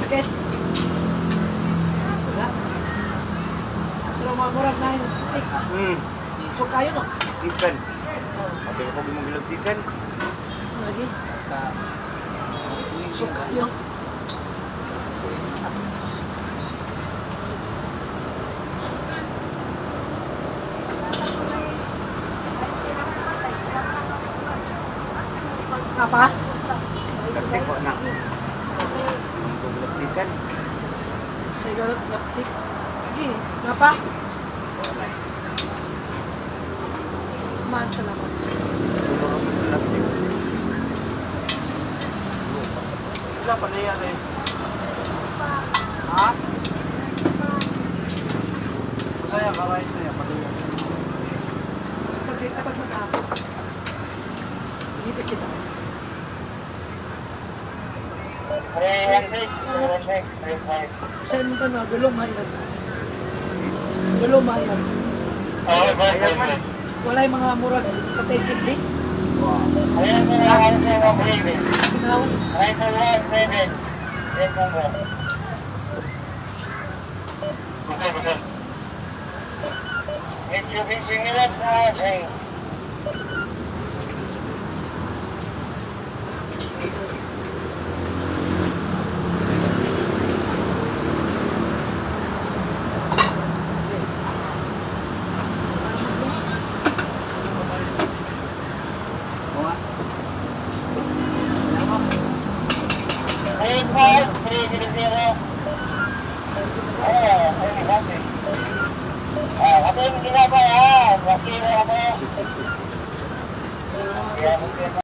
Sakit. Wala. Pero mga murag na yung stick. So kayo no? Chicken. Sabi ko mong bilog chicken. Ano lagi? So kayo. Apa? Laptik ko na. Bilog chicken. Sa ikaw laptik. Sige, napa? Man, salamat. Laptik. Wala pa na yan eh. Ha? Masaya ka rice na yan, pati. Pag mag-apo, dito sila. Sa imong tanong, gulo mayan. Gulo mayan. Walay mga murag patay sikli. Now, 35300.